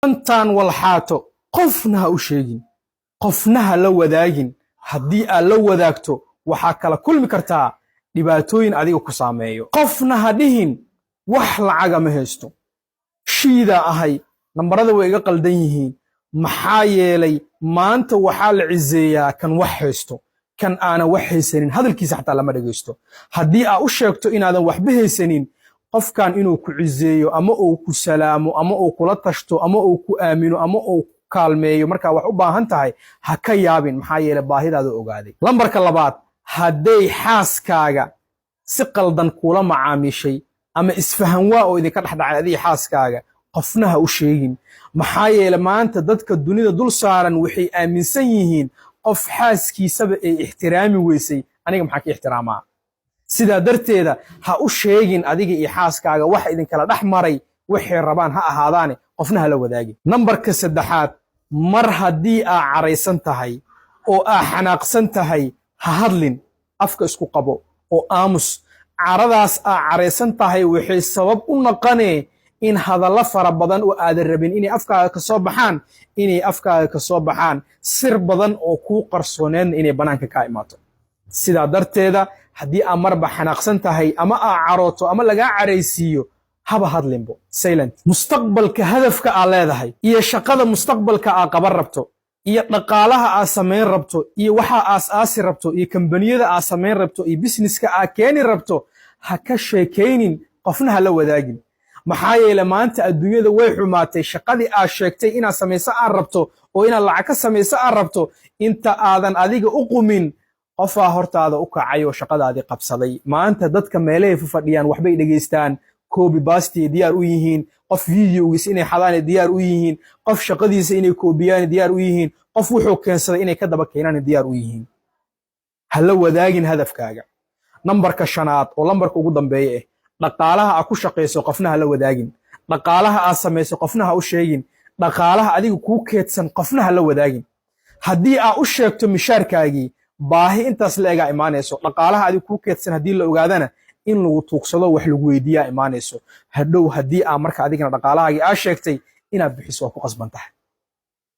Shantan walxaato qofna ha u sheegin, qofna ha la wadaagin. Haddii aad la wadaagto, waxaa kala kulmi kartaa dhibaatooyin adiga ku saameeyo. Qofna ha dhihin wax lacaga ma haysto, shiidaa ahay, nambarada way iga qaldan yihiin. Maxaa yeelay, maanta waxaa la ciseeyaa kan wax haysto. Kan aanan wax haysanin hadalkiisa xataa lama dhegaysto. Haddii aa u sheegto inaadan waxba haysanin, qofkan inuu ku ciseeyo ama uu ku salaamo ama uu kula tashto ama uu ku aamino ama uu ku kaalmeeyo markaa wax u baahan tahay, ha ka yaabin. Maxaa yeelay, baahidaada ogaaday. Lambarka labaad, hadday xaaskaaga si qaldan kuula macaamiishay ama isfahan waa oo idinka dhexdhacay adiga xaaskaaga, qofna ha u sheegin. Maxaa yeele, maanta dadka dunida dul saaran waxay aaminsan yihiin qof xaaskiisaba ay ixtiraami weysay, aniga maxaa ka ixtiraamaa? Sidaa darteeda ha u sheegin adiga iyo xaaskaaga wax idinkala dhex maray. Waxay rabaan ha ahaadaane, qofna ha la wadaagin. Nambarka saddexaad, mar haddii aa caraysan tahay oo aa xanaaqsan tahay, ha hadlin. Afka isku qabo oo aamus. Caradaas aa caraysan tahay waxay sabab u noqonee in hadallo fara badan oo aadan rabin inay afkaaga ka soo baxaan inay afkaaga ka soo baxaan, sir badan oo kuu qarsooneedna inay bannaanka kaa imaato. Sidaa darteeda, haddii aa marba xanaaqsan tahay ama aa carooto ama lagaa caraysiiyo, haba hadlinbo, silent. Mustaqbalka hadafka aa leedahay iyo shaqada mustaqbalka aa qaban rabto iyo dhaqaalaha aa samayn rabto iyo waxa aas-aasi rabto iyo kambaniyada aa samayn rabto iyo businesska aa keeni rabto, ha ka sheekaynin, qofna ha la wadaagin. Maxaa yeele, maanta adduunyada way xumaatay. Shaqadii aad sheegtay inaad samayso aad rabto oo inaad lacag ka samayso aad rabto, inta aadan adiga u qumin, qofaa hortaada u kacay oo shaqadaadii qabsaday. Maanta dadka meelahay fadhiyaan waxbay dhegaystaan, copy paste diyaar u yihiin, qof videogiisa inay xadaan diyaar u yihiin, qof shaqadiisa inay koobiyaan diyaar u yihiin, qof wuxuu keensaday inay ka daba keenaan diyaar u yihiin. Ha la wadaagin hadafkaaga. Nambarka shanaad oo lambarka ugu dambeeya ah, dhaqaalaha aa ku shaqayso qofna ha la wadaagin. Dhaqaalaha aad samayso qofna ha u sheegin. Dhaqaalaha adiga kuu keedsan qofna ha la wadaagin. Haddii aa u sheegto mishaarkaagii, baahi intaas la egaa imaanayso. Dhaqaalaha adiga kuu keedsan haddii la ogaadana, in lagu tuugsado, wax lagu weydiiyaa imaanayso hadhow. Haddii aa marka adigana dhaqaalahaagii aa sheegtay, inaad bixiso waa ku qasban tahay.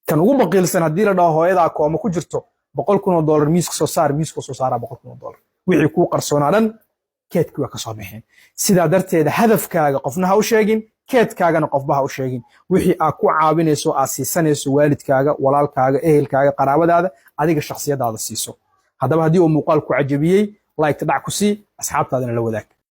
Kan ugu baqiilsan haddii la dhaho hooyadaa kooma ku jirto, $100,000 miiska soo saar, miiska soo saaraa $100,000. Wixii kuu qarsoonaa dhan keedkii waa ka soo baxeen. Sidaa darteeda, hadafkaaga qofna ha u sheegin, keedkaagana qofba ha u sheegin. Wixii aad ku caawinayso, aad siisanayso waalidkaaga, walaalkaaga, ehelkaaga, qaraabadaada, adiga shakhsiyadaada siiso. Haddaba, haddii uu muuqaal ku cajabiyey, like dhac ku sii, asxaabtaadana la wadaag.